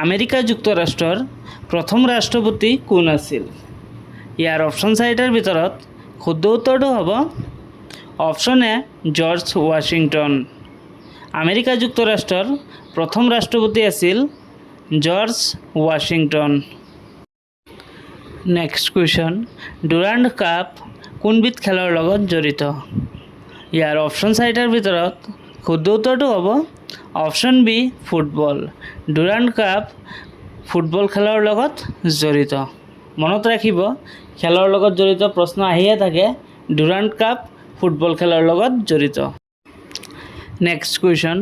America যুক্তৰাষ্ট্ৰৰ প্ৰথম ৰাষ্ট্ৰপতি কোন আছিল? ইয়াৰ অপশ্যন চাৰিটাৰ ভিতৰত শুদ্ধ উত্তৰটো হ'ব অপশ্যন এ, জৰ্জ ৱাশ্বিংটন। আমেৰিকা যুক্তৰাষ্ট্ৰৰ প্ৰথম ৰাষ্ট্ৰপতি আছিল George Washington. Next question, Durand cup কোনবিধ খেলৰ লগত জড়িত? ইয়াৰ অপশ্যন চাৰিটাৰ ভিতৰত শুদ্ধ উত্তৰটো হ'ব option B, football. Durand cup football খেলৰ লগত জড়িত। মনত ৰাখিব, খেলৰ লগত জড়িত প্ৰশ্ন আহিয়ে থাকে। ডুৰাণ্ড কাপ ফুটবল খেলৰ লগত জড়িত। নেক্সট কুৱেশ্যন,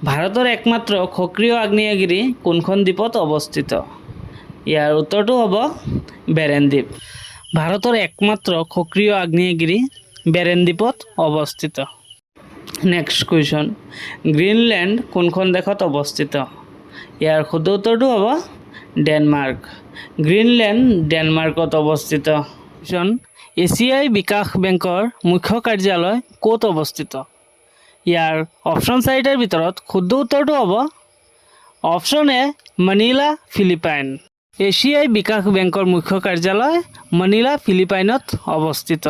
ভাৰতৰ একমাত্ৰ সক্ৰিয় আগ্নেয়গিৰি কোনখন দ্বীপত অৱস্থিত? ইয়াৰ উত্তৰটো হ'ব বেৰেন দ্বীপ। ভাৰতৰ একমাত্ৰ সক্ৰিয় আগ্নেয়গিৰি বেৰেন দ্বীপত অৱস্থিত। নেক্সট কুৱেশ্যন, গ্ৰীণলেণ্ড কোনখন দেশত অৱস্থিত? ইয়াৰ শুদ্ধ উত্তৰটো হ'ব ডেনমাৰ্ক। গ্ৰীণলেণ্ড ডেনমাৰ্কত অৱস্থিত। কুৱেশ্যন, এছিয়াই বিকাশ বেংকৰ মুখ্য কাৰ্যালয় ক'ত অৱস্থিত? ইয়াৰ অপশ্যন চাৰিটাৰ ভিতৰত শুদ্ধ উত্তৰটো হ'ব অপশ্যন এ, মনীলা, ফিলিপাইন। এছিয়াই বিকাশ বেংকৰ মুখ্য কাৰ্যালয় মনীলা, ফিলিপাইনত অৱস্থিত।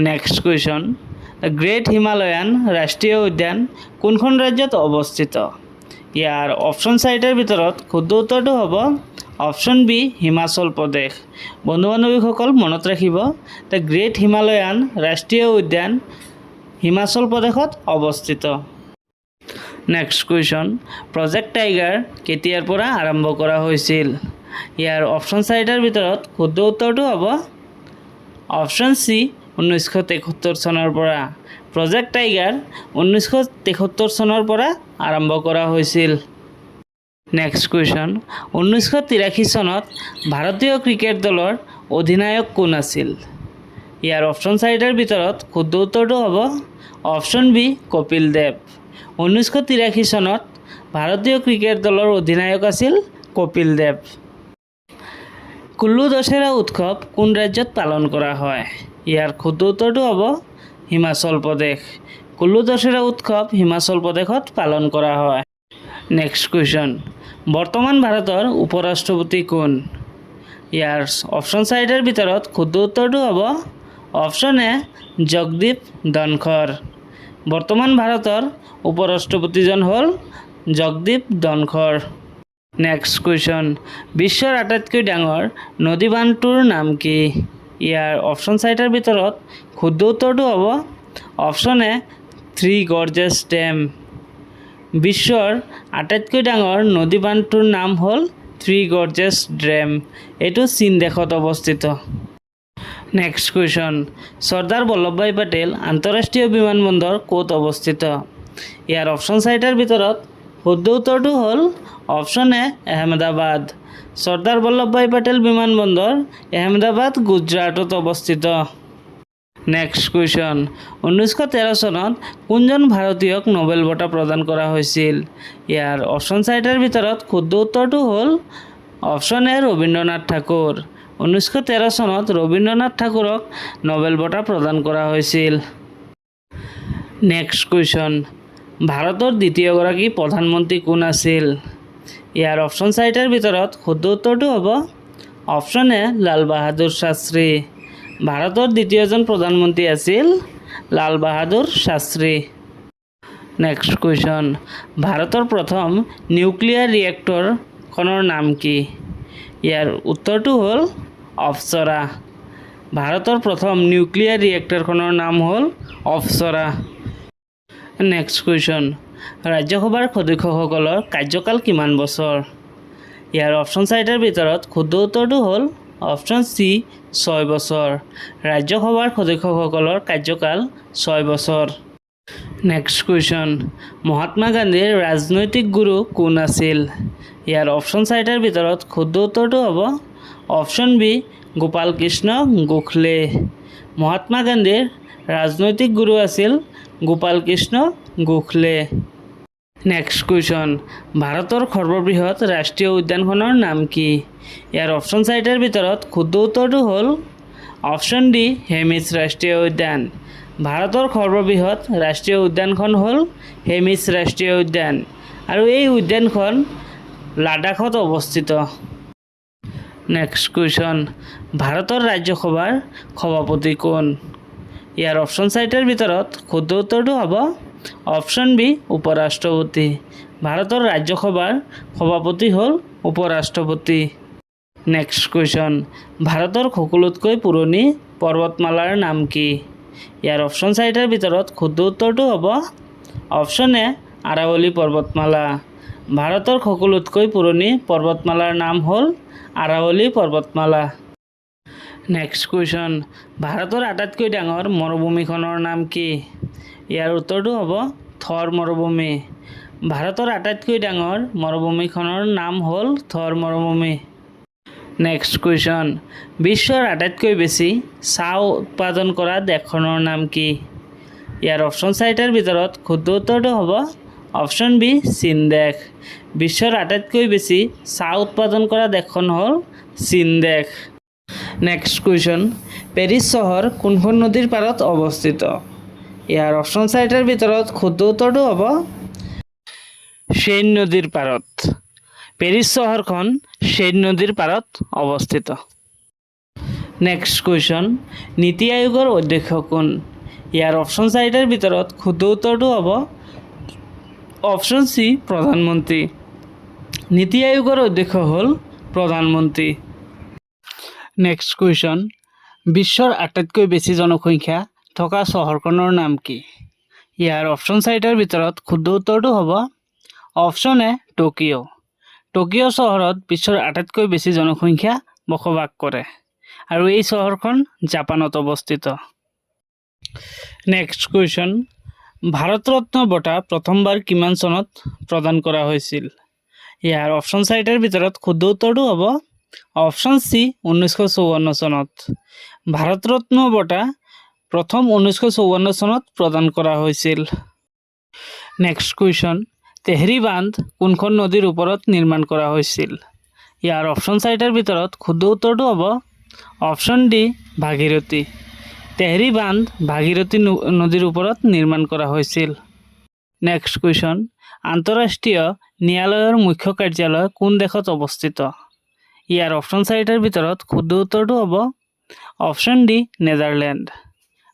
Next question, the great Himalayan ৰাষ্ট্ৰীয় উদ্যান কোনখন ৰাজ্যত অৱস্থিত? ইয়াৰ অপশ্যন চাৰিটাৰ ভিতৰত শুদ্ধ উত্তৰটো হ'ব অপশ্যন বি, হিমাচল প্ৰদেশ। বন্ধু বান্ধৱীসকল, মনত ৰাখিব, the great Himalayan ৰাষ্ট্ৰীয় উদ্যান হিমাচল প্ৰদেশত অৱস্থিত। নেক্সট কুৱেশ্যন, প্ৰজেক্ট টাইগাৰ কেতিয়াৰ পৰা আৰম্ভ কৰা হৈছিল? ইয়াৰ অপশ্যন চাৰিটাৰ ভিতৰত শুদ্ধ উত্তৰটো হ'ব অপশ্যন চি, 1973 চনৰ পৰা। প্ৰজেক্ট টাইগাৰ 1973 চনৰ পৰা আৰম্ভ কৰা হৈছিল। নেক্সট কুৱেশ্যন, 1983 চনত ভাৰতীয় ক্ৰিকেট দলৰ অধিনায়ক কোন আছিল? ইয়াৰ অপশ্যন চাৰিটাৰ ভিতৰত শুদ্ধ উত্তৰটো হ'ব অপশ্যন বি, কপিল দেৱ। 1983 চনত ভাৰতীয় ক্ৰিকেট দলৰ অধিনায়ক আছিল কপিল দেৱ। কুল্লু দশেৰা উৎসৱ কোন ৰাজ্যত পালন কৰা হয়? ইয়াৰ শুদ্ধ উত্তৰটো হ'ব হিমাচল প্ৰদেশ। কুল্লু দশেৰা উৎসৱ হিমাচল প্ৰদেশত পালন কৰা হয়। নেক্সট কুৱেশ্যন, বৰ্তমান ভাৰতৰ উপ-ৰাষ্ট্ৰপতি কোন? ইয়াৰ অপশ্যন চাৰিটাৰ ভিতৰত শুদ্ধ উত্তৰটো হ'ব অপশ্যন এ, জগদীপ ধনখৰ। বৰ্তমান ভাৰতৰ উপ-ৰাষ্ট্ৰপতিজন হ'ল জগদীপ ধনখৰ। নেক্সট কুৱেশ্যন, বিশ্বৰ আটাইতকৈ ডাঙৰ নদী বান্ধটোৰ নাম কি? ইয়াৰ অপশ্যন চাৰিটাৰ ভিতৰত শুদ্ধ উত্তৰটো হ'ব option A, three gorges dam. বিশ্বৰ আটাইতকৈ ডাঙৰ নদী বান্ধটোৰ নাম হ'ল থ্ৰী গৰ্জেছ ডেম। এইটো চীন দেশত অৱস্থিত। নেক্সট কুৱেশ্যন, চৰ্দাৰ বল্লভভাই পেটেল আন্তঃৰাষ্ট্ৰীয় বিমানবন্দৰ ক'ত অৱস্থিত? ইয়াৰ অপশ্যন চাৰিটাৰ ভিতৰত শুদ্ধ উত্তৰটো হ'ল অপশ্যন এ, আহমেদাবাদ। চৰ্দাৰ বল্লভভাই পেটেল বিমানবন্দৰ আহমেদাবাদ, গুজৰাটত অৱস্থিত। নেক্সট কুৱেশ্যন, 1913 চনত কোনজন ভাৰতীয়ক নোবেল বঁটা প্ৰদান কৰা হৈছিল? ইয়াৰ অপশ্যন চাৰিটাৰ ভিতৰত শুদ্ধ উত্তৰটো হ'ল অপশ্যন এ, ৰবীন্দ্ৰনাথ ঠাকুৰ। 1913 চনত ৰবীন্দ্ৰনাথ ঠাকুৰক নোবেল বঁটা প্ৰদান কৰা হৈছিল। নেক্সট কুৱেশ্যন, ভাৰতৰ দ্বিতীয়গৰাকী প্ৰধানমন্ত্ৰী কোন আছিল? ইয়াৰ অপশ্যন চাৰিটাৰ ভিতৰত শুদ্ধ উত্তৰটো হ'ব অপশ্যন এ, লাল বাহাদুৰ শাস্ত্ৰী। ভাৰতৰ দ্বিতীয়জন প্ৰধানমন্ত্ৰী আছিল লাল বাহাদুৰ শাস্ত্ৰী। নেক্সট কুৱেশ্যন, ভাৰতৰ প্ৰথম নিউক্লিয়াৰ ৰিয়েক্টৰখনৰ নাম কি? ইয়াৰ উত্তৰটো হ'ল অপ্সৰা। ভাৰতৰ প্ৰথম নিউক্লিয়াৰ ৰিয়েক্টৰখনৰ নাম হ'ল অপ্সৰা। নেক্সট কুৱেশ্যন, ৰাজ্যসভাৰ সদস্যসকলৰ কাৰ্যকাল কিমান বছৰ? ইয়াৰ অপশ্যন চাৰিটাৰ ভিতৰত শুদ্ধ উত্তৰটো হ'ল অপশ্যন চি, 6 বছৰ। ৰাজ্যসভাৰ সদস্যসকলৰ কাৰ্যকাল 6 বছৰ। নেক্সট কুৱেশ্যন, মহাত্মা গান্ধীৰ ৰাজনৈতিক গুৰু কোন আছিল? ইয়াৰ অপশ্যন চাৰিটাৰ ভিতৰত শুদ্ধ উত্তৰটো হ'ব অপশ্যন বি, গোপাল কৃষ্ণ গোখলে। মহাত্মা গান্ধীৰ ৰাজনৈতিক গুৰু আছিল গোপাল কৃষ্ণ গোখলে। নেক্সট কুৱেশ্যন, ভাৰতৰ সৰ্ববৃহৎ ৰাষ্ট্ৰীয় উদ্যানখনৰ নাম কি? ইয়াৰ অপশ্যন চাৰিটাৰ ভিতৰত শুদ্ধ উত্তৰটো হ'ল অপশ্যন ডি, হেমিছ ৰাষ্ট্ৰীয় উদ্যান। ভাৰতৰ সৰ্ববৃহৎ ৰাষ্ট্ৰীয় উদ্যানখন হ'ল হেমিছ ৰাষ্ট্ৰীয় উদ্যান আৰু এই উদ্যানখন লাডাখত অৱস্থিত। নেক্সট কুৱেশ্যন, ভাৰতৰ ৰাজ্যসভাৰ সভাপতি কোন? ইয়াৰ অপশ্যন চাৰিটাৰ ভিতৰত শুদ্ধ উত্তৰটো হ'ব অপশ্যন বি, উপৰাষ্ট্ৰপতি। ভাৰতৰ ৰাজ্যসভাৰ সভাপতি হ'ল উপৰাষ্ট্ৰপতি। নেক্সট কুৱেশ্যন, ভাৰতৰ সকলোতকৈ পুৰণি পৰ্বতমালাৰ নাম কি? ইয়াৰ অপশ্যন চাৰিটাৰ ভিতৰত শুদ্ধ উত্তৰটো হ'ব অপশ্যন এ, আৰাৱলী পৰ্বতমালা। ভাৰতৰ সকলোতকৈ পুৰণি পৰ্বতমালাৰ নাম হ'ল আৰাৱলী পৰ্বতমালা। নেক্সট কুৱেশ্যন, ভাৰতৰ আটাইতকৈ ডাঙৰ মৰুভূমিখনৰ নাম কি? ইয়াৰ উত্তৰটো হ'ব থৰ মৰুভূমি। ভাৰতৰ আটাইতকৈ ডাঙৰ মৰুভূমিখনৰ নাম হ'ল থৰ মৰুভূমি। নেক্সট কুৱেশ্যন, বিশ্বৰ আটাইতকৈ বেছি চাহ উৎপাদন কৰা দেশখনৰ নাম কি? ইয়াৰ অপশ্যন চাৰিটাৰ ভিতৰত শুদ্ধ উত্তৰটো হ'ব অপশ্যন বি, চীন দেশ। বিশ্বৰ আটাইতকৈ বেছি চাহ উৎপাদন কৰা দেশখন হ'ল চীন দেশ। নেক্সট কুৱেশ্যন, পেৰিছ চহৰ কোনখন নদীৰ পাৰত অৱস্থিত? ইয়াৰ অপশ্যন চাৰিটাৰ ভিতৰত শুদ্ধ উত্তৰটো হ'ব ছেইন নদীৰ পাৰত। পেৰিছ চহৰখন ছেইন নদীৰ পাৰত অৱস্থিত। নেক্সট কুৱেশ্যন, নীতি আয়োগৰ অধ্যক্ষ কোন? ইয়াৰ অপশ্যন চাৰিটাৰ ভিতৰত শুদ্ধ উত্তৰটো হ'ব অপশ্যন চি, প্ৰধানমন্ত্ৰী। নীতি আয়োগৰ অধ্যক্ষ হ'ল প্ৰধানমন্ত্ৰী। নেক্সট কুৱেশ্যন, বিশ্বৰ আটাইতকৈ বেছি জনসংখ্যা থকা চহৰখনৰ নাম কি? ইয়াৰ অপশ্যন চাৰিটাৰ ভিতৰত শুদ্ধ উত্তৰটো হ'ব অপশ্যন এ, টকিঅ'। টকিঅ' চহৰত বিশ্বৰ আটাইতকৈ বেছি জনসংখ্যা বসবাস কৰে আৰু এই চহৰখন জাপানত অৱস্থিত। নেক্সট কুৱেশ্যন, ভাৰত ৰত্ন বঁটা প্ৰথমবাৰ কিমান চনত প্ৰদান কৰা হৈছিল? ইয়াৰ অপশ্যন চাৰিটাৰ ভিতৰত শুদ্ধ উত্তৰটো হ'ব অপশ্যন চি, 1954 চনত। ভাৰত ৰত্ন বঁটা প্ৰথম 1954 চনত প্ৰদান কৰা হৈছিল। নেক্সট কুৱেশ্যন, তেহৰী বান্ধ কোনখন নদীৰ ওপৰত নিৰ্মাণ কৰা হৈছিল? ইয়াৰ অপশ্যন চাৰিটাৰ ভিতৰত শুদ্ধ উত্তৰটো হ'ব অপশ্যন ডি, ভাগীৰথী। তেহৰী বান্ধ ভাগীৰথী নদীৰ ওপৰত নিৰ্মাণ কৰা হৈছিল। নেক্সট কুৱেশ্যন, আন্তঃৰাষ্ট্ৰীয় ন্যায়ালয়ৰ মুখ্য কাৰ্যালয় কোন দেশত অৱস্থিত? ইয়াৰ অপশ্যন চাৰিটাৰ ভিতৰত শুদ্ধ উত্তৰটো হ'ব অপশ্যন ডি, নেডাৰলেণ্ড।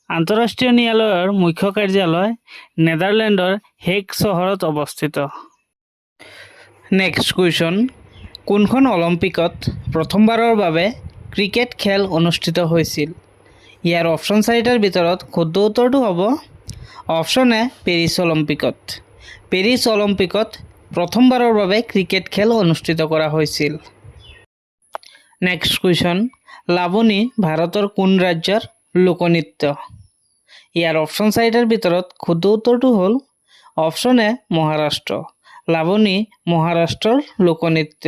আন্তঃৰাষ্ট্ৰীয় ন্যায়ালয়ৰ মুখ্য কাৰ্যালয় নেডাৰলেণ্ডৰ হেগ চহৰত অৱস্থিত। নেক্সট কুৱেশ্যন, কোনখন অলিম্পিকত প্ৰথমবাৰৰ বাবে ক্ৰিকেট খেল অনুষ্ঠিত হৈছিল? ইয়াৰ অপশ্যন চাৰিটাৰ ভিতৰত শুদ্ধ উত্তৰটো হ'ব অপশ্যন এ, পেৰিছ অলিম্পিকত। পেৰিছ অলিম্পিকত প্ৰথমবাৰৰ বাবে ক্ৰিকেট খেল অনুষ্ঠিত কৰা হৈছিল। নেক্সট কুৱেশ্যন, লাৱনী ভাৰতৰ কোন ৰাজ্যৰ লোকনৃত্য? ইয়াৰ অপশ্যন চাৰিটাৰ ভিতৰত শুদ্ধ উত্তৰটো হ'ল অপশ্যন এ, মহাৰাষ্ট্ৰ। লাৱনী মহাৰাষ্ট্ৰৰ লোকনৃত্য।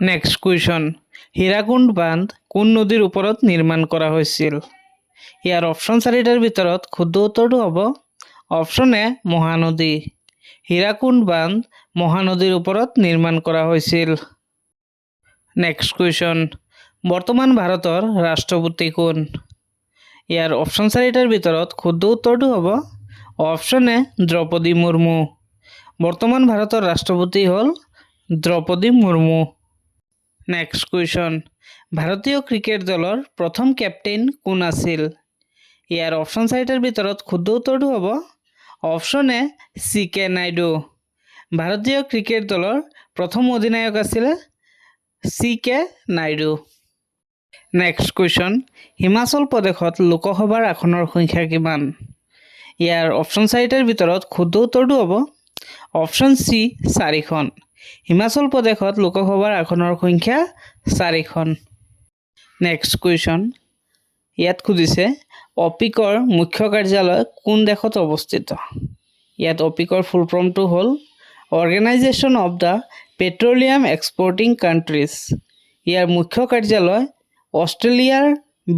নেক্সট কুৱেশ্যন, হীৰাকুণ্ড বান্ধ কোন নদীৰ ওপৰত নিৰ্মাণ কৰা হৈছিল? ইয়াৰ অপশ্যন চাৰিটাৰ ভিতৰত শুদ্ধ উত্তৰটো হ'ব অপশ্যন এ, মহানদী। হীৰাকুণ্ড বান্ধ মহানদীৰ ওপৰত নিৰ্মাণ কৰা হৈছিল। নেক্সট কুৱেশ্যন, বৰ্তমান ভাৰতৰ ৰাষ্ট্ৰপতি কোন? ইয়াৰ অপশ্যন চাৰিটাৰ ভিতৰত শুদ্ধ উত্তৰটো হ'ব অপশ্যন এ, দ্ৰৌপদী মুৰ্মু। বৰ্তমান ভাৰতৰ ৰাষ্ট্ৰপতি হ'ল দ্ৰৌপদী মুৰ্মু। নেক্সট কুৱেশ্যন, ভাৰতীয় ক্ৰিকেট দলৰ প্ৰথম কেপ্টেইন কোন আছিল? ইয়াৰ অপশ্যন চাৰিটাৰ ভিতৰত শুদ্ধ উত্তৰটো হ'ব অপশ্যন এ, চি কে নাইডু। ভাৰতীয় ক্ৰিকেট দলৰ প্ৰথম অধিনায়ক আছিলে চি কে নাইডু। নেক্সট কুৱেশ্যন, হিমাচল প্ৰদেশত লোকসভাৰ আসনৰ সংখ্যা কিমান? ইয়াৰ অপশ্যন চাৰিটাৰ ভিতৰত শুদ্ধ উত্তৰটো হ'ব অপশ্যন চি, চাৰিখন। হিমাচল প্ৰদেশত লোকসভাৰ আসনৰ সংখ্যা চাৰিখন। নেক্সট কুৱেশ্যন, ইয়াত সুধিছে অপিকৰ মুখ্য কাৰ্যালয় কোন দেশত অৱস্থিত? ইয়াত অপিকৰ ফুল ফৰ্মটো হ'ল Organization of the Petroleum Exporting Countries। ইয়াৰ মুখ্য কাৰ্যালয় অষ্ট্ৰেলিয়াৰ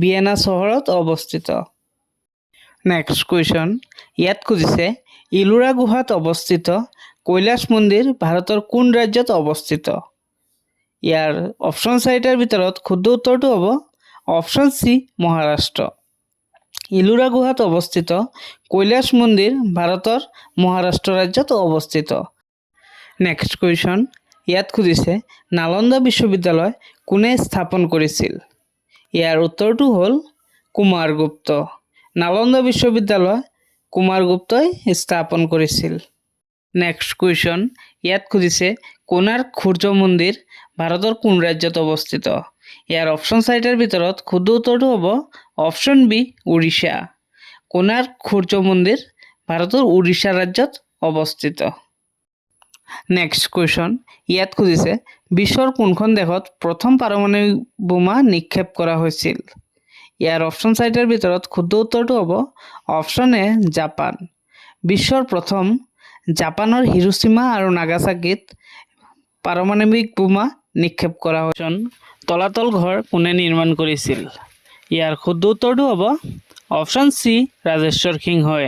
ভিয়েনা চহৰত অৱস্থিত। নেক্সট কুৱেশ্যন, ইয়াত সুধিছে ইলোৰা গুহাত অৱস্থিত কৈলাশ মন্দিৰ ভাৰতৰ কোন ৰাজ্যত অৱস্থিত? ইয়াৰ অপশ্যন চাৰিটাৰ ভিতৰত শুদ্ধ উত্তৰটো হ'ব অপশ্যন চি, মহাৰাষ্ট্ৰ। ইলোৰা গুহাত অৱস্থিত কৈলাশ মন্দিৰ ভাৰতৰ মহাৰাষ্ট্ৰ ৰাজ্যত অৱস্থিত। নেক্সট কুৱেশ্যন, ইয়াত সুধিছে, নালন্দা বিশ্ববিদ্যালয় কোনে স্থাপন কৰিছিল? ইয়াৰ উত্তৰটো হ'ল কুমাৰগুপ্ত। নালন্দা বিশ্ববিদ্যালয় কুমাৰগুপ্তই স্থাপন কৰিছিল। নেক্সট কুৱেশ্যন, ইয়াত সুধিছে, কোণাৰ্ক সূৰ্য মন্দিৰ ভাৰতৰ কোন ৰাজ্যত অৱস্থিত? ইয়াৰ অপশ্যন চাৰিটাৰ ভিতৰত শুদ্ধ উত্তৰটো হ'ব অপশ্যন বি, উৰিষ্যা। কোণাৰ্ক সূৰ্য মন্দিৰ ভাৰতৰ উৰিষ্যা ৰাজ্যত অৱস্থিত। নেক্সট কুৱেশ্যন, ইয়াত সুধিছে, বিশ্বৰ কোনখন দেশত প্ৰথম পাৰমাণৱিক বোমা নিক্ষেপ কৰা হৈছিল? ইয়াৰ অপশ্যন চাৰিটাৰ ভিতৰত শুদ্ধ উত্তৰটো হ'ব অপশ্যন এ, জাপান। বিশ্বৰ প্ৰথম জাপানৰ হিৰোচিমা আৰু নাগাচাকিত পাৰমাণৱিক বোমা নিক্ষেপ কৰা হৈছিল। তলাতল ঘৰ কোনে নিৰ্মাণ কৰিছিল? ইয়াৰ শুদ্ধ উত্তৰটো হ'ব অপশ্যন চি, ৰাজেশ্বৰ সিংহই।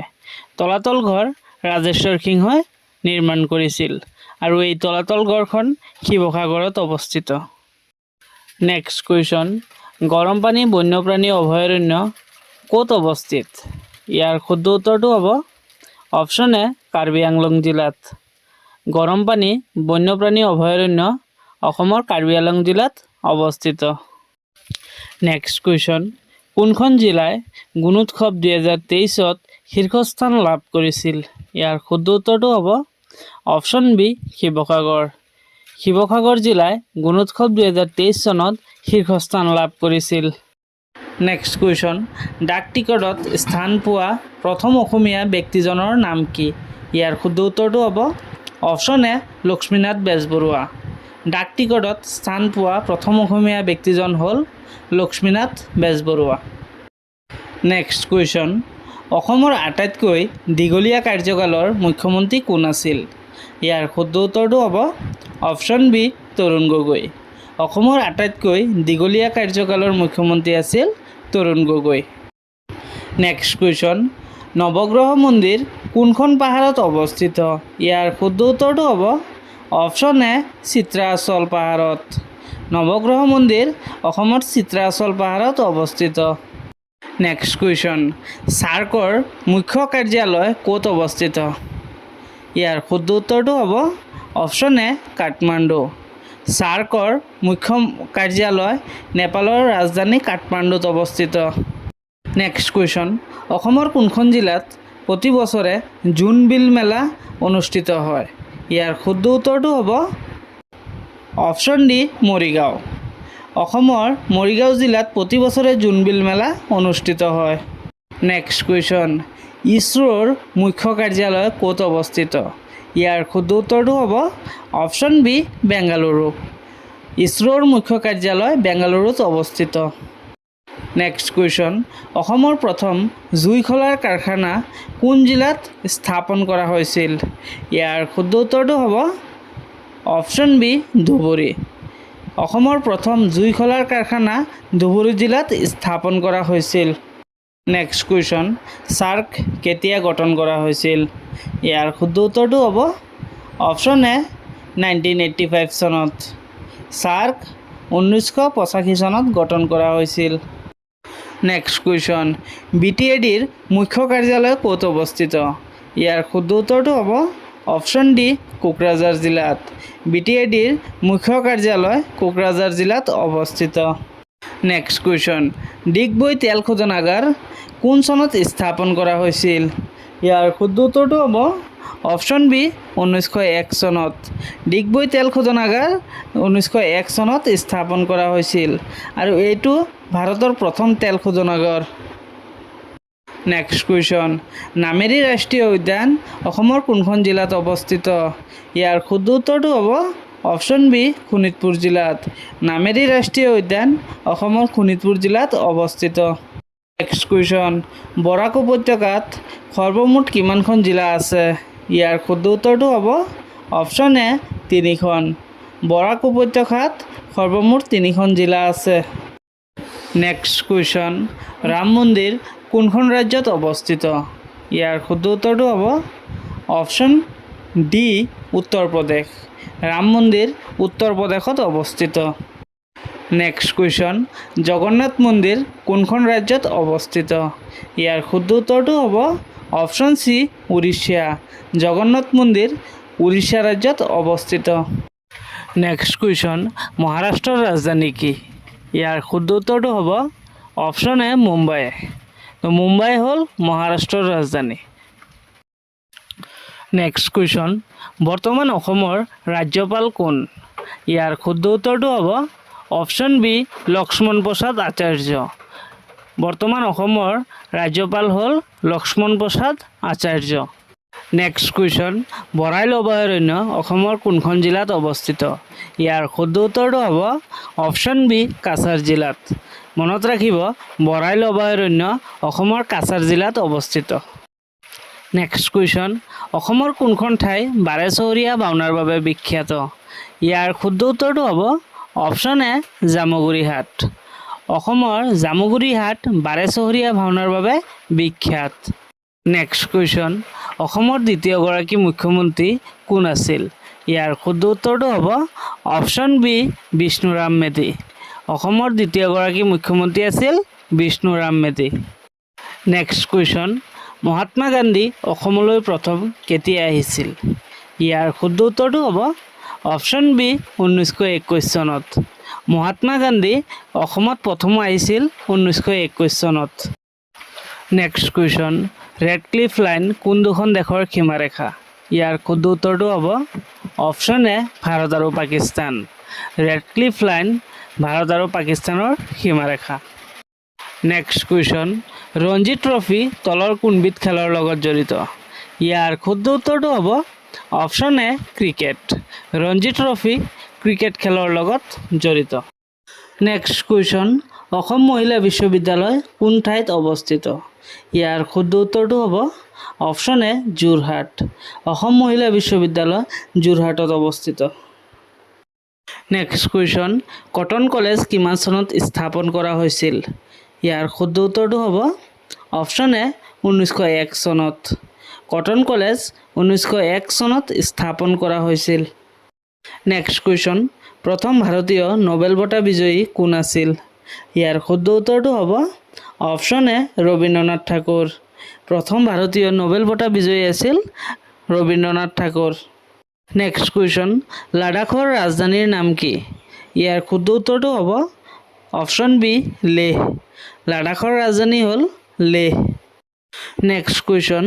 তলাতল ঘৰ ৰাজেশ্বৰ সিংহই নিৰ্মাণ কৰিছিল আৰু এই তলাতল ঘৰখন শিৱসাগৰত অৱস্থিত। নেক্সট কুৱেশ্যন, গৰমপানী বন্যপ্ৰাণী অভয়াৰণ্য ক'ত অৱস্থিত? ইয়াৰ শুদ্ধ উত্তৰটো হ'ব অপশ্যন এ, কাৰ্বি আংলং জিলাত। গৰমপানী বন্যপ্ৰাণী অভয়াৰণ্য অসমৰ কাৰ্বি আংলং জিলাত অৱস্থিত। নেক্সট কুৱেশ্যন, কোনখন জিলাই গুণোৎসৱ 2023ত শীৰ্ষস্থান লাভ কৰিছিল? ইয়াৰ শুদ্ধ উত্তৰটো হ'ব অপশ্যন বি, শিৱসাগৰ। শিৱসাগৰ জিলাই গুণোৎসৱ 2023 চনত শীৰ্ষস্থান লাভ কৰিছিল। নেক্সট কুৱেশ্যন, ডাক টিকটত স্থান পোৱা প্ৰথম অসমীয়া ব্যক্তিজনৰ নাম কি? ইয়াৰ শুদ্ধ উত্তৰটো হ'ব অপশ্যন এ, লক্ষ্মীনাথ বেজবৰুৱা। ডাক টিকটত স্থান পোৱা প্ৰথম অসমীয়া ব্যক্তিজন হ'ল লক্ষ্মীনাথ বেজবৰুৱা। নেক্সট কুৱেশ্যন, অসমৰ আটাইতকৈ দীঘলীয়া কাৰ্যকালৰ মুখ্যমন্ত্ৰী কোন আছিল? ইয়াৰ শুদ্ধ উত্তৰটো হ'ব অপশ্যন বি, তৰুণ গগৈ। অসমৰ আটাইতকৈ দীঘলীয়া কাৰ্যকালৰ মুখ্যমন্ত্ৰী আছিল তৰুণ গগৈ। নেক্সট কুৱেশ্যন, নৱগ্ৰহ মন্দিৰ কোনখন পাহাৰত অৱস্থিত? ইয়াৰ শুদ্ধ উত্তৰটো হ'ব অপশ্যন এ, চিত্ৰাচল পাহাৰত। নৱগ্ৰহ মন্দিৰ অসমৰ চিত্ৰাচল পাহাৰত অৱস্থিত। নেক্সট কুৱেশ্যন, চাৰ্কৰ মুখ্য কাৰ্যালয় ক'ত অৱস্থিত? ইয়াৰ শুদ্ধ উত্তৰটো হ'ব অপশ্যন এ, কাঠমাণ্ডু। চাৰ্কৰ মুখ্য কাৰ্যালয় নেপালৰ ৰাজধানী কাঠমাণ্ডুত অৱস্থিত। নেক্সট কুৱেশ্যন, অসমৰ কোনখন জিলাত প্ৰতি বছৰে জোনবিল মেলা অনুষ্ঠিত হয়? ইয়াৰ শুদ্ধ উত্তৰটো হ'ব অপশ্যন ডি, মৰিগাঁও। অসমৰ মৰিগাঁও জিলাত প্ৰতি বছৰে জোনবিল মেলা অনুষ্ঠিত হয়। নেক্সট কুৱেশ্যন, ইছৰোৰ মুখ্য কাৰ্যালয় ক'ত অৱস্থিত? ইয়াৰ শুদ্ধ উত্তৰটো হ'ব অপশ্যন বি, বেংগালুৰু। ইছৰোৰ মুখ্য কাৰ্যালয় বেংগালুৰুত অৱস্থিত। নেক্সট কুৱেশ্যন, অসমৰ প্ৰথম জুইশলাৰ কাৰখানা কোন জিলাত স্থাপন কৰা হৈছিল? ইয়াৰ শুদ্ধ উত্তৰটো হ'ব অপশ্যন বি, ধুবুৰী। অসমৰ প্ৰথম জুইশলাৰ কাৰখানা ধুবুৰী জিলাত স্থাপন কৰা হৈছিল। নেক্সট কুৱেশ্যন, চাৰ্ক কেতিয়া গঠন কৰা হৈছিল? ইয়াৰ শুদ্ধ উত্তৰটো হ'ব অপশ্যন এ, 1985 চনত। চাৰ্ক 1985 চনত গঠন কৰা হৈছিল। নেক্সট কুৱেশ্যন, বিটিএডিৰ মুখ্য কাৰ্যালয় ক'ত অৱস্থিত? ইয়াৰ শুদ্ধ উত্তৰটো হ'ব অপশ্যন ডি, কোকৰাঝাৰ জিলাত। বিটিএডিৰ মুখ্য কাৰ্যালয় কোকৰাঝাৰ জিলাত অৱস্থিত। নেক্সট কুৱেশ্যন, ডিগবৈ তেল শোধনাগাৰ কোন চনত স্থাপন কৰা হৈছিল? ইয়াৰ শুদ্ধ উত্তৰটো হ'ব অপশ্যন বি, 1901 চনত। ডিগবৈ তেল শোধনাগাৰ 1901 চনত স্থাপন কৰা হৈছিল আৰু এইটো ভাৰতৰ প্ৰথম তেল শোধনাগাৰ। নেক্সট কুৱেশ্যন, নামেৰি ৰাষ্ট্ৰীয় উদ্যান অসমৰ কোনখন জিলাত অৱস্থিত? ইয়াৰ শুদ্ধ উত্তৰটো হ'ব অপশ্যন বি, শোণিতপুৰ জিলাত। নামেৰি ৰাষ্ট্ৰীয় উদ্যান অসমৰ শোণিতপুৰ জিলাত অৱস্থিত। নেক্সট কুৱেশ্যন, বৰাক উপত্যকাত সৰ্বমুঠ কিমানখন জিলা আছে? ইয়াৰ শুদ্ধ উত্তৰটো হ'ব অপশ্যন এ, তিনিখন। বৰাক উপত্যকাত সৰ্বমুঠ তিনিখন জিলা আছে। নেক্সট কুৱেশ্যন, ৰাম মন্দিৰ কোনখন ৰাজ্যত অৱস্থিত? ইয়াৰ শুদ্ধ উত্তৰটো হ'ব অপশ্যন ডি, উত্তৰ প্ৰদেশ। ৰাম মন্দিৰ উত্তৰ প্ৰদেশত অৱস্থিত। নেক্সট কুৱেশ্যন, জগন্নাথ মন্দিৰ কোনখন ৰাজ্যত অৱস্থিত? ইয়াৰ শুদ্ধ উত্তৰটো হ'ব অপশ্যন চি, উৰিষ্যা। জগন্নাথ মন্দিৰ উৰিষ্যা ৰাজ্যত অৱস্থিত। নেক্সট কুৱেশ্যন, মহাৰাষ্ট্ৰৰ ৰাজধানী কি? ইয়াৰ শুদ্ধ উত্তৰটো হ'ব অপশ্যন এ, মুম্বাই। তো মুম্বাই হ'ল মহাৰাষ্ট্ৰৰ ৰাজধানী। নেক্সট কুৱেশ্যন, বৰ্তমান অসমৰ ৰাজ্যপাল কোন? ইয়াৰ শুদ্ধ উত্তৰটো হ'ব অপশ্যন বি, লক্ষ্মণ প্ৰসাদ আচাৰ্য। বৰ্তমান অসমৰ ৰাজ্যপাল হ'ল লক্ষ্মণ প্ৰসাদ আচাৰ্য। নেক্সট কুৱেশ্যন, বৰাইল অভয়াৰণ্য অসমৰ কোনখন জিলাত অৱস্থিত? ইয়াৰ শুদ্ধ উত্তৰটো হ'ব অপশ্যন বি, কাছাৰ জিলাত। মনত ৰাখিব, বৰাইল অভয়াৰণ্য অসমৰ কাছাৰ জিলাত অৱস্থিত। নেক্সট কুৱেশ্যন, অসমৰ কোনখন ঠাই বাৰেচহৰীয়া ভাওনাৰ বাবে বিখ্যাত? ইয়াৰ শুদ্ধ উত্তৰটো হ'ব অপশ্যন এ, জামুগুৰিহাট। অসমৰ জামুগুৰিহাট বাৰেচহৰীয়া ভাওনাৰ বাবে বিখ্যাত। নেক্সট কুৱেশ্যন, অসমৰ দ্বিতীয়গৰাকী মুখ্যমন্ত্ৰী কোন আছিল? ইয়াৰ শুদ্ধ উত্তৰটো হ'ব অপশ্যন বি, বিষ্ণুৰাম মেধি। অসমৰ দ্বিতীয়গৰাকী মুখ্যমন্ত্ৰী আছিল বিষ্ণুৰাম মেধি। নেক্সট কুৱেশ্যন, মহাত্মা গান্ধী অসমলৈ প্ৰথম কেতিয়া আহিছিল? ইয়াৰ শুদ্ধ উত্তৰটো হ'ব অপশ্যন বি, 1921 চনত। মহাত্মা গান্ধী অসমত প্ৰথম আহিছিল 1921 চনত। নেক্সট কুৱেশ্যন, ৰেডক্লিফ লাইন কোন দুখন দেশৰ সীমাৰেখা? ইয়াৰ শুদ্ধ উত্তৰটো হ'ব অপশ্যন এ, ভাৰত আৰু পাকিস্তান। ৰেডক্লিফ লাইন ভাৰত আৰু পাকিস্তানৰ সীমাৰেখা। নেক্সট কুৱেশ্যন, ৰঞ্জী ট্ৰফি তলৰ কোনবিধ খেলৰ লগত জড়িত? ইয়াৰ শুদ্ধ উত্তৰটো হ'ব option A, cricket. Ranji trophy cricket খেলৰ লগত জড়িত। নেক্সট কুৱেশ্যন, অসম মহিলা বিশ্ববিদ্যালয় কোন ঠাইত অৱস্থিত? ইয়াৰ শুদ্ধ উত্তৰটো হ'ব অপশ্যন এ, যোৰহাট। অসম মহিলা বিশ্ববিদ্যালয় যোৰহাটত অৱস্থিত। নেক্সট কুৱেশ্যন, কটন কলেজ কিমান চনত স্থাপন কৰা হৈছিল? ইয়াৰ শুদ্ধ উত্তৰটো হ'ব অপশ্যন এ, 1901 চনত। কটন কলেজ 1901 চনত স্থাপন কৰা হৈছিল। নেক্সট কুৱেশ্যন, প্ৰথম ভাৰতীয় নোবেল বঁটা বিজয়ী কোন আছিল? ইয়াৰ শুদ্ধ উত্তৰটো হ'ব অপশ্যন এ, ৰবীন্দ্ৰনাথ ঠাকুৰ। প্ৰথম ভাৰতীয় নোবেল বঁটা বিজয়ী আছিল ৰবীন্দ্ৰনাথ ঠাকুৰ। নেক্সট কুৱেশ্যন, লাডাখৰ ৰাজধানীৰ নাম কি? ইয়াৰ শুদ্ধ উত্তৰটো হ'ব অপশ্যন বি, লেহ। লাডাখৰ ৰাজধানী হ'ল লেহ। নেক্সট কুৱেশ্যন,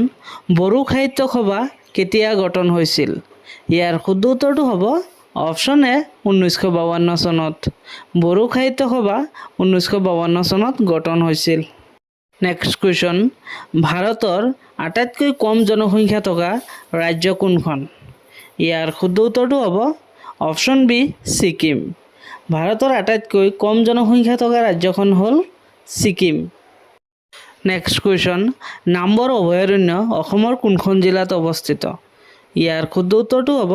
বড়ো সাহিত্য সভা কেতিয়া গঠন হৈছিল? ইয়াৰ শুদ্ধ উত্তৰটো হ'ব অপশ্যন এ, 1952 চনত। বড়ো সাহিত্য সভা 1952 চনত গঠন হৈছিল। নেক্সট কুৱেশ্যন, ভাৰতৰ আটাইতকৈ কম জনসংখ্যা থকা ৰাজ্য কোনখন? ইয়াৰ শুদ্ধ উত্তৰটো হ'ব অপশ্যন বি, ছিকিম। ভাৰতৰ আটাইতকৈ কম জনসংখ্যা থকা ৰাজ্যখন হ'ল ছিকিম। নেক্সট কুৱেশ্যন, নামবৰ অভয়াৰণ্য অসমৰ কোনখন জিলাত অৱস্থিত? ইয়াৰ শুদ্ধ উত্তৰটো হ'ব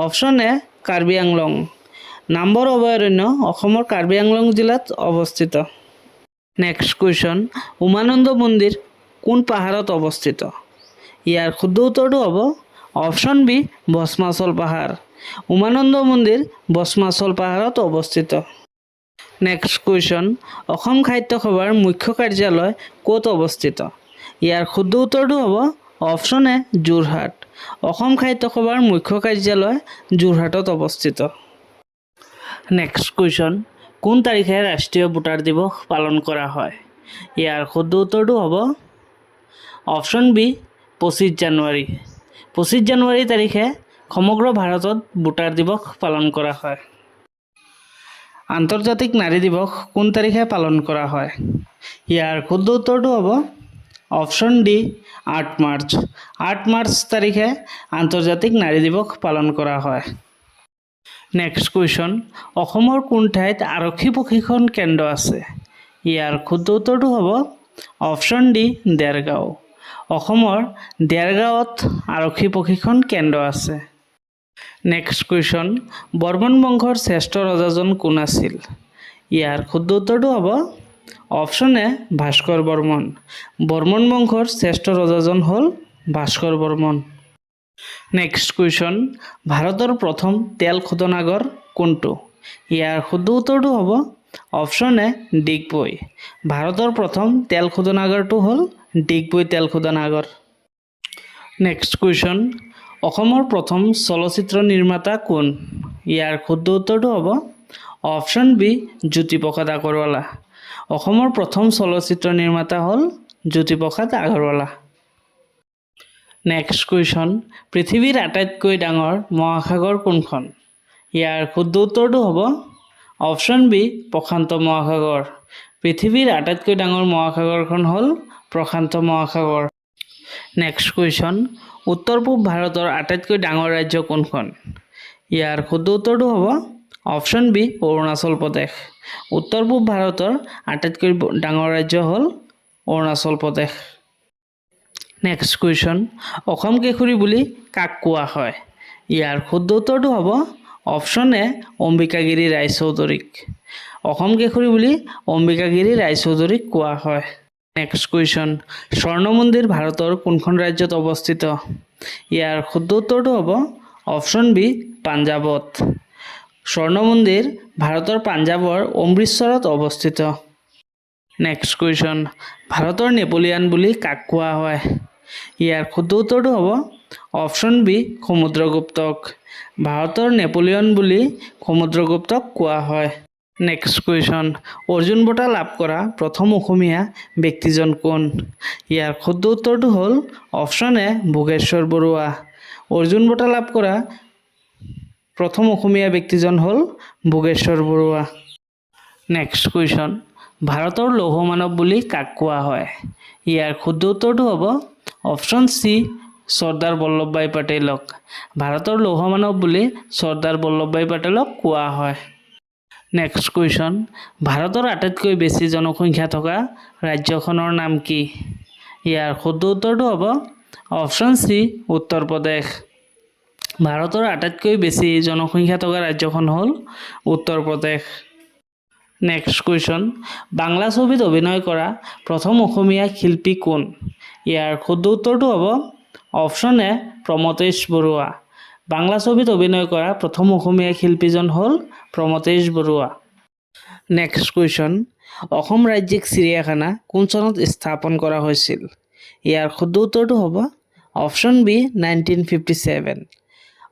অপশ্যন এ, কাৰ্বি আংলং। নামবৰ অভয়াৰণ্য অসমৰ কাৰ্বি আংলং জিলাত অৱস্থিত। নেক্সট কুৱেশ্যন, উমানন্দ মন্দিৰ কোন পাহাৰত অৱস্থিত? ইয়াৰ শুদ্ধ উত্তৰটো হ'ব অপশ্যন বি, ভস্মাচল পাহাৰ। উমানন্দ মন্দিৰ ভস্মাচল পাহাৰত অৱস্থিত। নেক্সট কুৱেশ্যন, অসম সাহিত্য সভাৰ মুখ্য কাৰ্যালয় ক'ত অৱস্থিত? ইয়াৰ শুদ্ধ উত্তৰটো হ'ব অপশ্যন এ, যোৰহাট। অসম সাহিত্য সভাৰ মুখ্য কাৰ্যালয় যোৰহাটত অৱস্থিত। নেক্সট কুৱেশ্যন, কোন তাৰিখে ৰাষ্ট্ৰীয় ভোটাৰ দিৱস পালন কৰা হয়? ইয়াৰ শুদ্ধ উত্তৰটো হ'ব অপশ্যন বি, 25 জানুৱাৰী। 25 জানুৱাৰী তাৰিখে সমগ্ৰ ভাৰতত ভোটাৰ দিৱস পালন কৰা হয়। আন্তৰ্জাতিক নাৰী দিৱস কোন তাৰিখে পালন কৰা হয়? ইয়াৰ শুদ্ধ উত্তৰটো হ'ব অপশ্যন ডি, 8 মাৰ্চ। 8 মাৰ্চ তাৰিখে আন্তৰ্জাতিক নাৰী দিৱস পালন কৰা হয়। নেক্সট কুৱেশ্যন, অসমৰ কোন ঠাইত আৰক্ষী প্ৰশিক্ষণ কেন্দ্ৰ আছে? ইয়াৰ শুদ্ধ উত্তৰটো হ'ব অপশ্যন ডি, দেৰগাঁও। অসমৰ দেৰগাঁৱত আৰক্ষী প্ৰশিক্ষণ কেন্দ্ৰ আছে। নেক্সট কুৱেশ্যন, বৰ্মন বংশৰ শ্ৰেষ্ঠ ৰজাজন কোন আছিল? ইয়াৰ শুদ্ধ উত্তৰটো হ'ব অপশ্যন এ, ভাস্কৰ বৰ্মন। বৰ্মন বংশৰ শ্ৰেষ্ঠ ৰজাজন হ'ল ভাস্কৰ বৰ্মন। নেক্সট কুৱেশ্যন, ভাৰতৰ প্ৰথম তেল শোধনাগাৰ কোনটো? ইয়াৰ শুদ্ধ উত্তৰটো হ'ব অপশ্যন এ, ডিগবৈ। ভাৰতৰ প্ৰথম তেল শোধনাগাৰটো হ'ল ডিগবৈ তেল শোধনাগাৰ। Next question. অসমৰ প্ৰথম চলচ্চিত্ৰ নিৰ্মাতা কোন? ইয়াৰ শুদ্ধ উত্তৰটো হ'ব অপশ্যন বি, জ্যোতিপ্ৰসাদ আগৰৱালা। অসমৰ প্ৰথম চলচ্চিত্ৰ নিৰ্মাতা হ'ল জ্যোতিপ্ৰসাদ আগৰৱালা। নেক্সট কুৱেশ্যন, পৃথিৱীৰ আটাইতকৈ ডাঙৰ মহাসাগৰ কোনখন? ইয়াৰ শুদ্ধ উত্তৰটো হ'ব অপশ্যন বি, প্ৰশান্ত মহাসাগৰ। পৃথিৱীৰ আটাইতকৈ ডাঙৰ মহাসাগৰখন হ'ল প্ৰশান্ত মহাসাগৰ। নেক্সট কুৱেশ্যন, উত্তৰ পূব ভাৰতৰ আটাইতকৈ ডাঙৰ ৰাজ্য কোনখন? ইয়াৰ শুদ্ধ উত্তৰটো হ'ব অপশ্যন বি, অৰুণাচল প্ৰদেশ। উত্তৰ পূব ভাৰতৰ আটাইতকৈ ডাঙৰ ৰাজ্য হ'ল অৰুণাচল প্ৰদেশ। নেক্সট কুৱেশ্যন, অসম কেশৰী বুলি কাক কোৱা হয়? ইয়াৰ শুদ্ধ উত্তৰটো হ'ব অপশ্যন এ, অম্বিকাগিৰি ৰায়চৌধুৰীক। অসম কেশৰী বুলি অম্বিকাগিৰি ৰায়চৌধুৰীক কোৱা হয়। নেক্সট কুৱেশ্যন, স্বৰ্ণ মন্দিৰ ভাৰতৰ কোনখন ৰাজ্যত অৱস্থিত? ইয়াৰ শুদ্ধ উত্তৰটো হ'ব অপশ্যন বি, পাঞ্জাৱত। স্বৰ্ণ মন্দিৰ ভাৰতৰ পাঞ্জাৱৰ অমৃতসৰত অৱস্থিত। নেক্সট কুৱেশ্যন, ভাৰতৰ নেপোলিয়ন বুলি কাক কোৱা হয়? ইয়াৰ শুদ্ধ উত্তৰটো হ'ব অপশ্যন বি, সমুদ্ৰগুপ্তক। ভাৰতৰ নেপোলিয়ন বুলি সমুদ্ৰগুপ্তক কোৱা হয়। নেক্সট কুৱেশ্যন, অৰ্জুন বঁটা লাভ কৰা প্ৰথম অসমীয়া ব্যক্তিজন কোন? ইয়াৰ শুদ্ধ উত্তৰটো হ'ল অপশ্যন এ, ভোগেশ্বৰ বৰুৱা। অৰ্জুন বঁটা লাভ কৰা প্ৰথম অসমীয়া ব্যক্তিজন হ'ল ভোগেশ্বৰ বৰুৱা। নেক্সট কুৱেশ্যন, ভাৰতৰ লৌহ মানৱ বুলি কাক কোৱা হয়? ইয়াৰ শুদ্ধ উত্তৰটো হ'ব অপশ্যন চি, চৰ্দাৰ বল্লভভাই পেটেলক। ভাৰতৰ লৌহ মানৱ বুলি চৰ্দাৰ বল্লভভাই পেটেলক কোৱা হয়। নেক্সট কুৱেশ্যন, ভাৰতৰ আটাইতকৈ বেছি জনসংখ্যা থকা ৰাজ্যখনৰ নাম কি? ইয়াৰ শুদ্ধ উত্তৰটো হ'ব অপশ্যন চি, উত্তৰ প্ৰদেশ। ভাৰতৰ আটাইতকৈ বেছি জনসংখ্যা থকা ৰাজ্যখন হ'ল উত্তৰ প্ৰদেশ। নেক্সট কুৱেশ্যন, বাংলা ছবিত অভিনয় কৰা প্ৰথম অসমীয়া শিল্পী কোন? ইয়াৰ শুদ্ধ উত্তৰটো হ'ব অপশ্যন এ, প্ৰমথেশ বৰুৱা। বাংলা ছবিত অভিনয় কৰা প্ৰথম অসমীয়া শিল্পীজন হ'ল প্ৰমথেশ বৰুৱা। নেক্সট কুৱেশ্যন, অসম ৰাজ্যিক চিৰিয়াখানা কোন চনত স্থাপন কৰা হৈছিল? ইয়াৰ শুদ্ধ উত্তৰটো হ'ব অপশ্যন বি, 1957।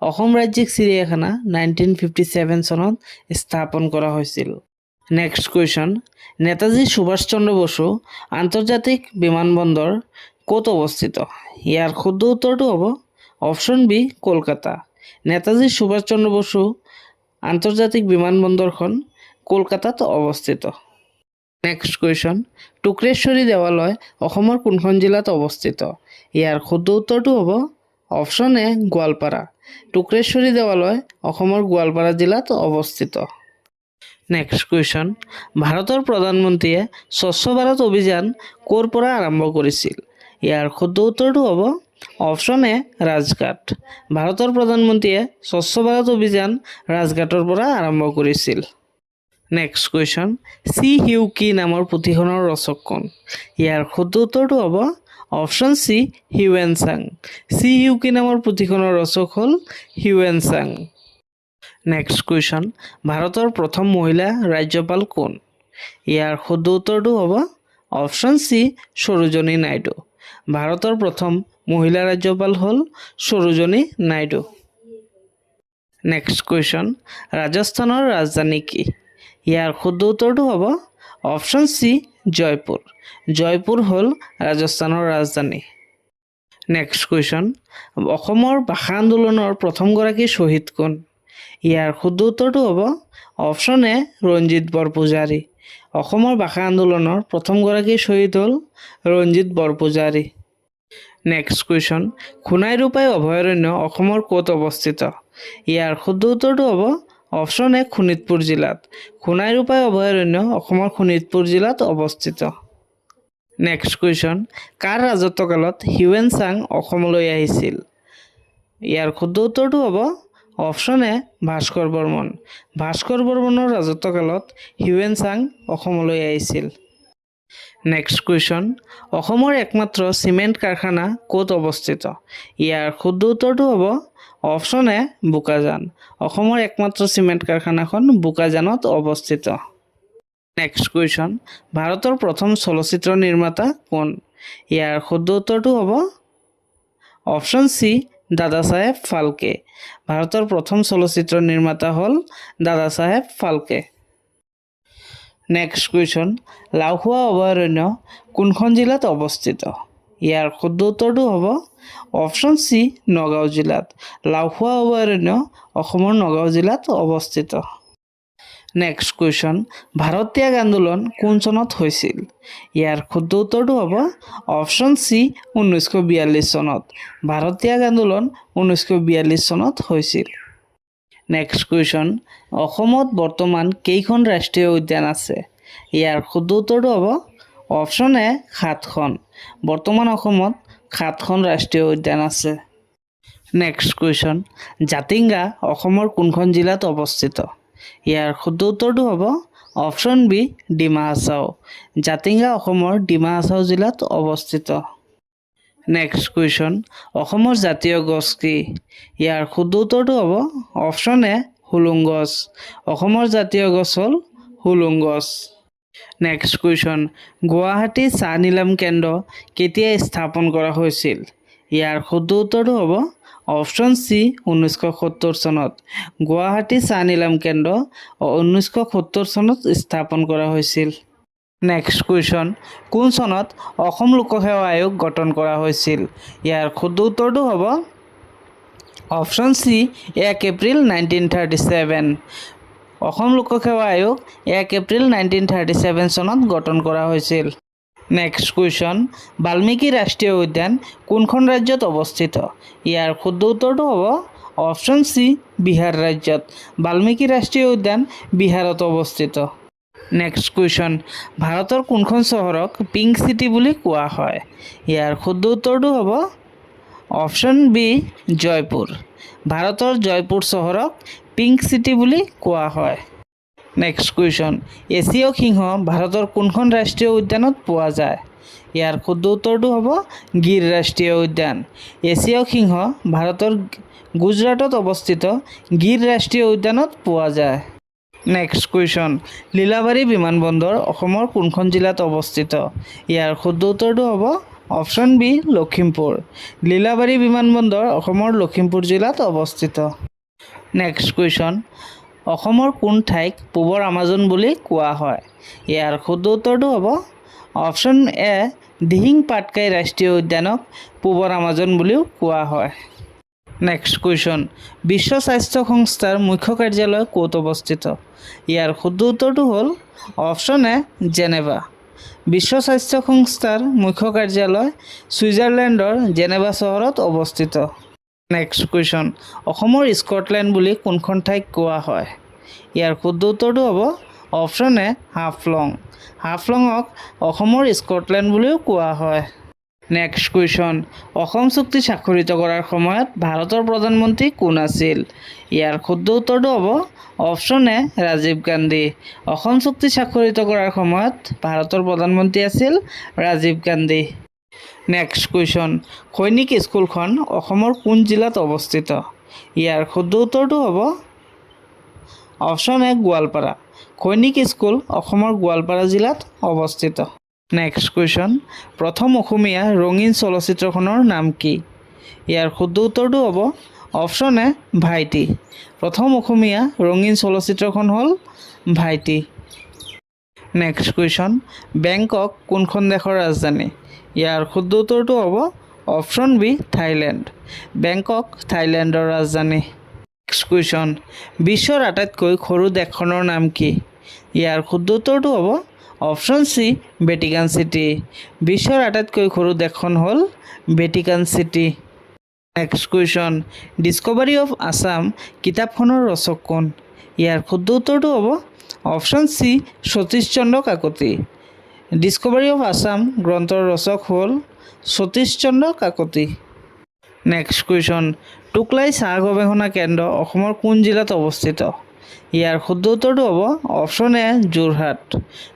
অসম ৰাজ্যিক চিৰিয়াখানা 1957 চনত স্থাপন কৰা হৈছিল। নেক্সট কুৱেশ্যন, নেতাজী সুভাষ চন্দ্ৰ বসু আন্তৰ্জাতিক বিমানবন্দৰ ক'ত অৱস্থিত? ইয়াৰ শুদ্ধ উত্তৰটো হ'ব অপশ্যন বি, কলকাতা। নেতাজী সুভাষ চন্দ্ৰ বসু আন্তৰ্জাতিক বিমানবন্দৰখন কলকাতাত অৱস্থিত। নেক্সট কুৱেশ্যন, টুক্ৰেশ্বৰী দেৱালয় অসমৰ কোনখন জিলাত অৱস্থিত? ইয়াৰ শুদ্ধ উত্তৰটো হ'ব অপশ্যন এ, গোৱালপাৰা। টুক্ৰেশ্বৰী দেৱালয় অসমৰ গোৱালপাৰা জিলাত অৱস্থিত। নেক্সট কুৱেশ্যন, ভাৰতৰ প্ৰধানমন্ত্ৰীয়ে স্বচ্ছ ভাৰত অভিযান ক'ৰ পৰা আৰম্ভ কৰিছিল? ইয়াৰ শুদ্ধ উত্তৰটো হ'ব অপশ্যন এ, ৰাজঘাট। ভাৰতৰ প্ৰধানমন্ত্ৰীয়ে স্বচ্ছ ভাৰত অভিযান ৰাজঘাটৰ পৰা আৰম্ভ কৰিছিল। নেক্সট কুৱেশ্যন, চি হিউ কি নামৰ পুথিখনৰ ৰচক কোন? ইয়াৰ শুদ্ধ উত্তৰটো হ'ব অপশ্যন চি, হিউৱেন চাং। চি হিউ কি নামৰ পুথিখনৰ ৰচক হ'ল হিউৱেন চাং। নেক্সট কুৱেশ্যন, ভাৰতৰ প্ৰথম মহিলা ৰাজ্যপাল কোন? ইয়াৰ শুদ্ধ উত্তৰটো হ'ব অপশ্যন চি, সৰোজিনী নাইডু। ভাৰতৰ প্ৰথম মহিলা ৰাজ্যপাল হ'ল সৰোজিনী নাইডু। নেক্সট কুৱেশ্যন, ৰাজস্থানৰ ৰাজধানী কি? ইয়াৰ শুদ্ধ উত্তৰটো হ'ব অপশ্যন চি, জয়পুৰ। জয়পুৰ হ'ল ৰাজস্থানৰ ৰাজধানী। নেক্সট কুৱেশ্যন, অসমৰ ভাষা আন্দোলনৰ প্ৰথমগৰাকী শ্বহীদ কোন? ইয়াৰ শুদ্ধ উত্তৰটো হ'ব অপশ্যন এ, ৰঞ্জিত বৰপূজাৰী। অসমৰ ভাষা আন্দোলনৰ প্ৰথমগৰাকী শ্বহীদ হ'ল ৰঞ্জিত বৰপূজাৰী। নেক্সট কুৱেশ্যন, সোণাই ৰূপাই অভয়াৰণ্য অসমৰ ক'ত অৱস্থিত? ইয়াৰ শুদ্ধ উত্তৰটো হ'ব অপশ্যন এ, শোণিতপুৰ জিলাত। সোণাই ৰূপাই অভয়াৰণ্য অসমৰ শোণিতপুৰ জিলাত অৱস্থিত। নেক্সট কুৱেশ্যন, কাৰ ৰাজত্বকালত হিউৱেন চাং অসমলৈ আহিছিল? ইয়াৰ শুদ্ধ উত্তৰটো হ'ব অপশ্যন এ, ভাস্কৰ বৰ্মন। ভাস্কৰ বৰ্মনৰ ৰাজত্বকালত হিউৱেন চাং অসমলৈ আহিছিল। নেক্সট কুৱেশ্যন, অসমৰ একমাত্ৰ চিমেণ্ট কাৰখানা ক'ত অৱস্থিত? ইয়াৰ শুদ্ধ উত্তৰটো হ'ব অপশ্যন এ, বোকাজান। অসমৰ একমাত্ৰ চিমেণ্ট কাৰখানাখন বোকাজানত অৱস্থিত। নেক্সট কুৱেশ্যন, ভাৰতৰ প্ৰথম চলচ্চিত্ৰ নিৰ্মাতা কোন? ইয়াৰ শুদ্ধ উত্তৰটো হ'ব অপশ্যন চি। দাদাচাহেব ফাল্কে। ভাৰতৰ প্ৰথম চলচ্চিত্ৰ নিৰ্মাতা হ'ল দাদাচাহেব ফাল্কে। নেক্সট কুৱেশ্যন, লাওখোৱা অভয়াৰণ্য কোনখন জিলাত অৱস্থিত? ইয়াৰ শুদ্ধ উত্তৰটো হ'ব অপশ্যন চি, নগাঁও জিলাত। লাওখোৱা অভয়াৰণ্য অসমৰ নগাঁও জিলাত অৱস্থিত। নেক্সট কুৱেশ্যন, ভাৰত ত্যাগ আন্দোলন কোন চনত হৈছিল? ইয়াৰ শুদ্ধ উত্তৰটো হ'ব অপশ্যন চি, 1942 চনত। ভাৰত ত্যাগ আন্দোলন 1942 চনত হৈছিল। নেক্সট কুৱেশ্যন, অসমত বৰ্তমান কেইখন ৰাষ্ট্ৰীয় উদ্যান আছে? ইয়াৰ শুদ্ধ উত্তৰটো হ'ব অপশ্যন এ, সাতখন। বৰ্তমান অসমত সাতখন ৰাষ্ট্ৰীয় উদ্যান আছে। নেক্সট কুৱেশ্যন, জাতিংগা অসমৰ কোনখন জিলাত অৱস্থিত? ইয়াৰ শুদ্ধ উত্তৰটো হ'ব অপশ্যন বি, ডিমা হাছাও। জাতিংগা অসমৰ ডিমা হাছাও জিলাত অৱস্থিত। নেক্সট কুৱেশ্যন, অসমৰ জাতীয় গছ কি? ইয়াৰ শুদ্ধ উত্তৰটো হ'ব অপশ্যন এ, হুলুং গছ। অসমৰ জাতীয় গছ হ'ল হুলুং গছ। নেক্সট কুৱেশ্যন, গুৱাহাটী চাহ নিলাম কেন্দ্ৰ কেতিয়া স্থাপন কৰা হৈছিল? ইয়াৰ শুদ্ধ উত্তৰটো হ'ব অপশ্যন চি, 1970 চনত। গুৱাহাটী চাহ নিলাম কেন্দ্ৰ 1970 চনত স্থাপন কৰা হৈছিল। নেক্সট কুৱেশ্যন, কোন চনত অসম লোকসেৱা আয়োগ গঠন কৰা হৈছিল? ইয়াৰ শুদ্ধ উত্তৰটো হ'ব অপশ্যন চি, 1 এপ্ৰিল 1937। অসম লোকসেৱা আয়োগ 1 এপ্ৰিল 1937 চনত গঠন কৰা হৈছিল। নেক্সট কুৱেশ্যন, বাল্মীকি ৰাষ্ট্ৰীয় উদ্যান কোনখন ৰাজ্যত অৱস্থিত? ইয়াৰ শুদ্ধ উত্তৰটো হ'ব অপশ্যন চি, বিহাৰ ৰাজ্যত। বাল্মীকি ৰাষ্ট্ৰীয় উদ্যান বিহাৰত অৱস্থিত। নেক্সট কুৱেশ্যন, ভাৰতৰ কোনখন চহৰক পিংক চিটি বুলি কোৱা হয়? ইয়াৰ শুদ্ধ উত্তৰটো হ'ব অপশ্যন বি, জয়পুৰ। ভাৰতৰ জয়পুৰ চহৰক পিংক চিটি বুলি কোৱা হয়। নেক্সট কুৱেশ্যন, এছীয় সিংহ ভাৰতৰ কোনখন ৰাষ্ট্ৰীয় উদ্যানত পোৱা যায়? ইয়াৰ শুদ্ধ উত্তৰটো হ'ব গিৰ ৰাষ্ট্ৰীয় উদ্যান। এছীয় সিংহ ভাৰতৰ গুজৰাটত অৱস্থিত গিৰ ৰাষ্ট্ৰীয় উদ্যানত পোৱা যায়। নেক্সট কুৱেশ্যন, লীলাবাৰী বিমানবন্দৰ অসমৰ কোনখন জিলাত অৱস্থিত? ইয়াৰ শুদ্ধ উত্তৰটো হ'ব অপশ্যন বি, লখিমপুৰ। লীলাবাৰী বিমানবন্দৰ অসমৰ লখিমপুৰ জিলাত অৱস্থিত। নেক্সট কুৱেশ্যন, অসমৰ কোন ঠাইক পূবৰ আমাজন বুলি কোৱা হয়? ইয়াৰ শুদ্ধ উত্তৰটো হ'ব অপশ্যন এ, দিহিং পাটকাই ৰাষ্ট্ৰীয় উদ্যানক পূবৰ আমাজন বুলিও কোৱা হয়। নেক্সট কুৱেশ্যন, বিশ্ব স্বাস্থ্য সংস্থাৰ মুখ্য কাৰ্যালয় ক'ত অৱস্থিত? ইয়াৰ শুদ্ধ উত্তৰটো হ'ল অপশ্যন এ, জেনেভা। বিশ্ব স্বাস্থ্য সংস্থাৰ মুখ্য কাৰ্যালয় ছুইজাৰলেণ্ডৰ জেনেভা চহৰত অৱস্থিত। নেক্সট কুৱেশ্যন, অসমৰ স্কটলেণ্ড বুলি কোনখন ঠাইক কোৱা হয়? ইয়াৰ শুদ্ধ উত্তৰটো হ'ব অপশ্যন এ, হাফলং। হাফলঙক অসমৰ স্কটলেণ্ড বুলিও কোৱা হয়। নেক্সট কুৱেশ্যন, অসম চুক্তি স্বাক্ষৰিত কৰাৰ সময়ত ভাৰতৰ প্ৰধানমন্ত্ৰী কোন আছিল? ইয়াৰ শুদ্ধ উত্তৰটো হ'ব অপশ্যন এ, ৰাজীৱ গান্ধী। অসম চুক্তি স্বাক্ষৰিত কৰাৰ সময়ত ভাৰতৰ প্ৰধানমন্ত্ৰী আছিল ৰাজীৱ গান্ধী। নেক্সট কুৱেশ্যন, সৈনিক স্কুলখন অসমৰ কোন জিলাত অৱস্থিত? ইয়াৰ শুদ্ধ উত্তৰটো হ'ব অপশ্যন এ, গোৱালপাৰা। সৈনিক স্কুল অসমৰ গোৱালপাৰা জিলাত অৱস্থিত। নেক্সট কুৱেশ্যন, প্ৰথম অসমীয়া ৰঙীন চলচ্চিত্ৰখনৰ নাম কি? ইয়াৰ শুদ্ধ উত্তৰটো হ'ব অপশ্যন এ, ভাইটি। প্ৰথম অসমীয়া ৰঙীন চলচ্চিত্ৰখন হ'ল ভাইটি। নেক্সট কুৱেশ্যন, বেংকক কোনখন দেশৰ ৰাজধানী? ইয়াৰ শুদ্ধ উত্তৰটো হ'ব অপশ্যন বি, থাইলেণ্ড। বেংকক থাইলেণ্ডৰ ৰাজধানী। নেক্সট কুৱেশ্যন, বিশ্বৰ আটাইতকৈ সৰু দেশখনৰ নাম কি? ইয়াৰ শুদ্ধ উত্তৰটো হ'ব অপশ্যন চি, ভেটিকান চিটি। বিশ্বৰ আটাইতকৈ সৰু দেশখন হ'ল Vatican city. Next question, discovery of Assam কিতাপখনৰ ৰচক কোন? ইয়াৰ শুদ্ধ উত্তৰটো হ'ব option C, Satish Chandra Kakati. Discovery of Assam গ্ৰন্থৰ ৰচক হ'ল সতীশ চন্দ্ৰ কাকতি। নেক্সট কুৱেশ্যন, টোকলাই চাহ গৱেষণা কেন্দ্ৰ অসমৰ কোন জিলাত অৱস্থিত? ইয়াৰ শুদ্ধ উত্তৰটো হ'ব অপশ্যন এ, যোৰহাট।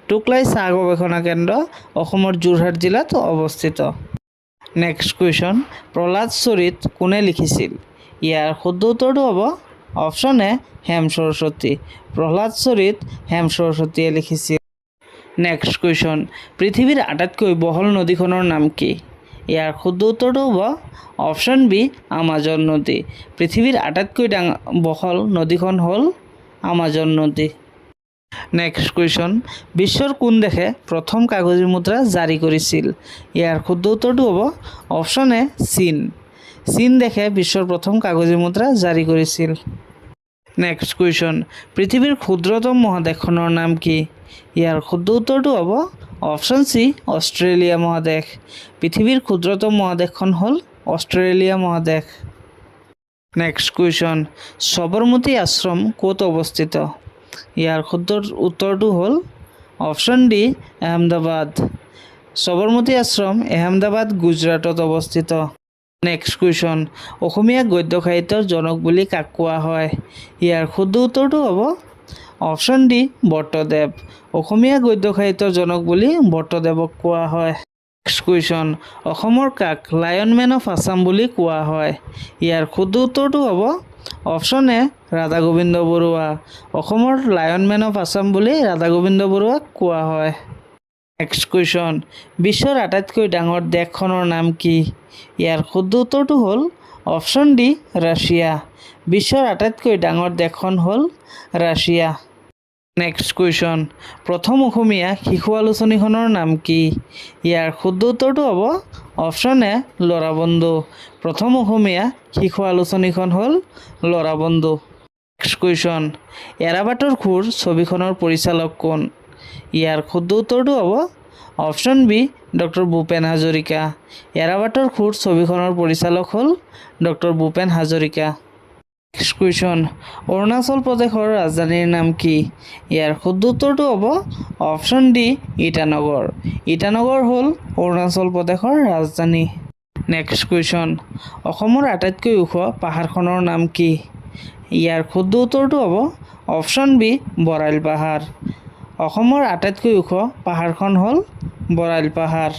টোকলাই চাহ গৱেষণা কেন্দ্ৰ অসমৰ যোৰহাট জিলাত অৱস্থিত। নেক্সট কুৱেশ্যন, প্ৰহ্লাদ চৰিত কোনে লিখিছিল? ইয়াৰ শুদ্ধ উত্তৰটো হ'ব অপশ্যন এ, হেম সৰস্বতী। প্ৰহ্লাদ চৰিত হেম সৰস্বতীয়ে লিখিছিল। নেক্সট কুৱেশ্যন, পৃথিৱীৰ আটাইতকৈ বহল নদীখনৰ নাম কি? ইয়াৰ শুদ্ধ উত্তৰটো হ'ব অপশ্যন বি, আমাজন নদী। পৃথিৱীৰ আটাইতকৈ ডাঙৰ বহল নদীখন হ'ল আমাজন নদী। নেক্সট কুৱেশ্যন, বিশ্বৰ কোন দেশে প্ৰথম কাগজী মুদ্ৰা জাৰি কৰিছিল? ইয়াৰ শুদ্ধ উত্তৰটো হ'ব অপশ্যন এ, চীন। চীন দেশে বিশ্বৰ প্ৰথম কাগজী মুদ্ৰা জাৰি কৰিছিল। নেক্সট কুৱেশ্যন, পৃথিৱীৰ ক্ষুদ্ৰতম মহাদেশখনৰ নাম কি? ইয়াৰ শুদ্ধ উত্তৰটো হ'ব অপশ্যন চি, অষ্ট্ৰেলিয়া মহাদেশ। পৃথিৱীৰ ক্ষুদ্ৰতম মহাদেশখন হ'ল অষ্ট্ৰেলিয়া মহাদেশ। নেক্সট কুৱেশ্যন, সবৰমতী আশ্ৰম ক'ত অৱস্থিত? ইয়াৰ শুদ্ধ উত্তৰটো হ'ল অপশ্যন ডি, আহমেদাবাদ। সবৰমতী আশ্ৰম আহমেদাবাদ, গুজৰাটত অৱস্থিত। নেক্সট কুৱেশ্যন, অসমীয়া গদ্য সাহিত্যৰ জনক বুলি কাক কোৱা হয়? ইয়াৰ শুদ্ধ উত্তৰটো হ'ব অপশ্যন ডি, ভট্টদেৱ। অসমীয়া গদ্য সাহিত্যৰ জনক বুলি ভট্টদেৱক কোৱা হয়। নেক্সট কুৱেশ্যন, অসমৰ কাক লায়ন মেন অফ আছাম বুলি কোৱা হয়? ইয়াৰ শুদ্ধ উত্তৰটো হ'ব অপশ্যন এ, ৰাধা গোবিন্দ বৰুৱা। অসমৰ লায়ন মেন অফ আছাম বুলি ৰাধা গোবিন্দ বৰুৱাক কোৱা হয়। নেক্সট কুৱেশ্যন, বিশ্বৰ আটাইতকৈ ডাঙৰ দেশখনৰ নাম কি? ইয়াৰ শুদ্ধ উত্তৰটো হ'ল অপশ্যন ডি, ৰাছিয়া। বিশ্বৰ আটাইতকৈ ডাঙৰ দেশখন হ'ল ৰাছিয়া। নেক্সট কুৱেশ্যন, প্ৰথম অসমীয়া শিশু আলোচনীখনৰ নাম কি? ইয়াৰ শুদ্ধ উত্তৰটো হ'ব অপশ্যন এ, ল'ৰাবন্ধু। প্ৰথম অসমীয়া শিশু আলোচনীখন হ'ল ল'ৰাবন্ধু। নেক্সট কুৱেশ্যন, এৰাবাটৰ সুৰ ছবিখনৰ পৰিচালক কোন? ইয়াৰ শুদ্ধ উত্তৰটো হ'ব option B, doctor Bhupen Hazarika. এৰাবাটৰ সুৰ ছবিখনৰ পৰিচালক হ'ল doctor Bhupen Hazarika. Next question, Arunachal প্ৰদেশৰ ৰাজধানীৰ নাম কি? ইয়াৰ শুদ্ধ উত্তৰটো হ'ব অপশ্যন ডি, ইটানগৰ। ইটানগৰ হ'ল অৰুণাচল প্ৰদেশৰ ৰাজধানী। নেক্সট কুৱেশ্যন, অসমৰ আটাইতকৈ ওখ পাহাৰখনৰ নাম কি? ইয়াৰ শুদ্ধ উত্তৰটো হ'ব অপশ্যন বি, বৰাইল পাহাৰ। অসমৰ আটাইতকৈ ওখ পাহাৰখন হ'ল বৰাইল পাহাৰ।